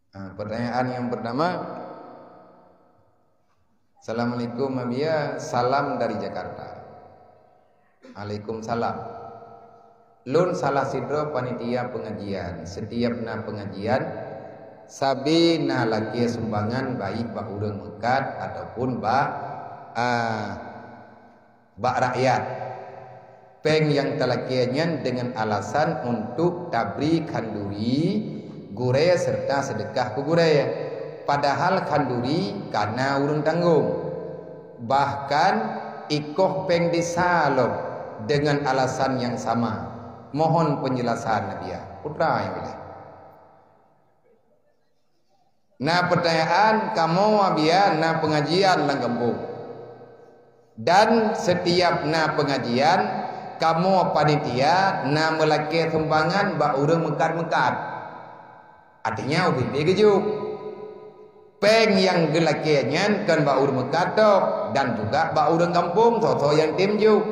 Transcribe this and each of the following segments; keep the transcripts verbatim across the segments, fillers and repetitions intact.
Ha, pertanyaan yang pertama. Assalamualaikum, Abiya. Salam dari Jakarta. Waalaikumsalam. Lôn salah sidroe panitia pengajian. Setiap na pengajian, sabe na lakée sumbangan, baik bak ureuëng meukat ataupun bak, ah, bak rakyat. Péng nyang talakée nyan deungon alasan untuk tabri khanduri gurée serta seudeukah keu gurée, padahal khanduri ka na ureuëng tanggong. Bahkan ikoh péng desa lom deungon alasan nyang sama. Mohon penjelasan, Abiya. Putra nyang boleh. Na pertanyaan, kamoe Abiya na pengajian lam gampông. Dan setiap na pengajian, kamoe panitia na meulakée sumbangan bak ureuëng meukat-meukat. Artinya, ubit-ubit geujok. Péng nyang geulakée nyan kon bak ureuëng meukat tok, dan juga bak ureuëng gampông, soe-soe nyang tem jok.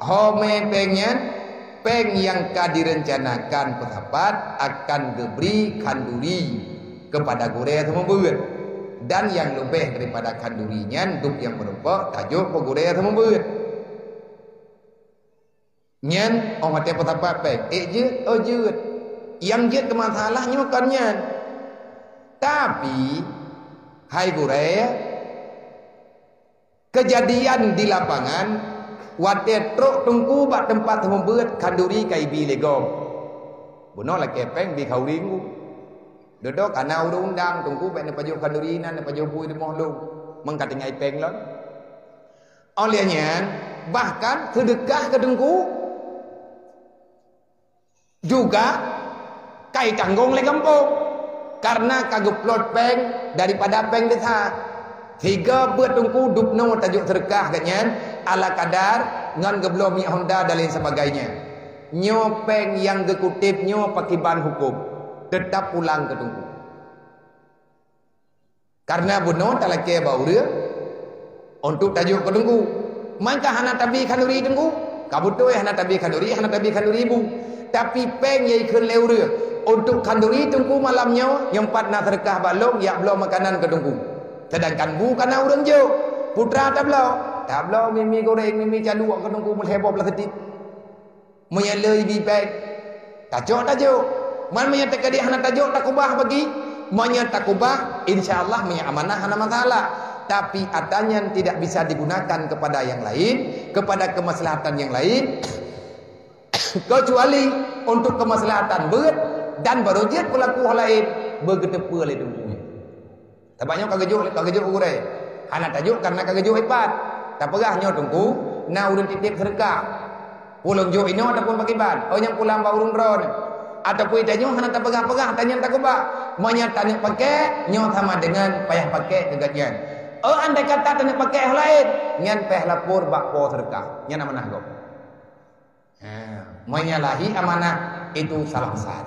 Ho mé péng nyan, péng nyang ka direncanakan peusapat akan geubri khanduri keupada gurée seumeubeuet, dan nyang leubeh daripada khanduri nyan, dub nyang meurumpok tajok keu gurée seumeubeuet. Nyan, óh watée peusapat péng, ék jeuet, oh jeuet. Nyang jeuet keu masalah nyoe kon nyan. Tapi, hai gurée, keujadian di lapangan, watée trok teungku bak teumpat seumeubeuet, khanduri ka ibi lé gob. Bunoe lakée péng bi khanduri teungku. Dudoe ka na ureuëng undang, "Teungku, bék neupajoh khanduri nan, neupajoh bui rumoh lôn. Meukatinggai péng lôn." Óh lheueh nyan, bahkan seudeukah keu teungku juga ka itanggong lé gampông, kareuna ka geuplot péng daripada péng desa. Sigo beuet teungku dubnoe tajok seudeukah geuh nyan ala kadar ngon geubloe minyeuk honda dan lain sebagainya. Nyoe péng nyang geukuteb nyoe pakriban huköm, teutab pulang keu teungku. Kareuna bunoe talakée bak ureuëng untuk tajok keu teungku. Mangka hana tabi khanduri teungku? Ka beutôi hana tabi khanduri, hana tabi khanduri bu. Tapi péng nyang ikheun lé ureuëng untuk khanduri teungku malam nyoe, nyoe pat na seudeukah bak lôn, jak bloe makanan keu teungku. Sedangkan bu ka na ureuëng jok. Putra tabloe, tabloe mi-mi goreng, mi-mi caluek keu teungku meulhèe boh plastik. Meunyoe le ibi péng, tacok tajok. Man meunyoe teukeudi hana tajok, takubah bagi. Meunyoe takubah, insya Allah meunyoe amanah hana masalah. Tapi atra nyan tidak bisa digunakan kepada yang lain, kepada kemaslahatan yang lain, kecuali untuk kemaslahatan beuet dan baru jeuet peulaku hal laén beugeuteupeue lé teungku nyan. Sabab nyoe ka geujok, ka geujok gurée. Hana tajok kareuna ka geujok ipat. Tapeugah nyoe teungku, na ureuëng titeb seudeukah. Ulôn jok inoe ataupun pakriban, oh nyang pulang bak ureuëng droe. Ataupun tanyoe hana tapeugah-peugah, tanyan takubah. Meunyoe taneuk pakék, nyoe sama dengan payah pakék keu gobnyan. Oh andai kata taneuk pakék hal laén, nyan payah lapor bak po seudeukah. Nyan amanah gob. Ha, menyalahi amanah itu salah besar.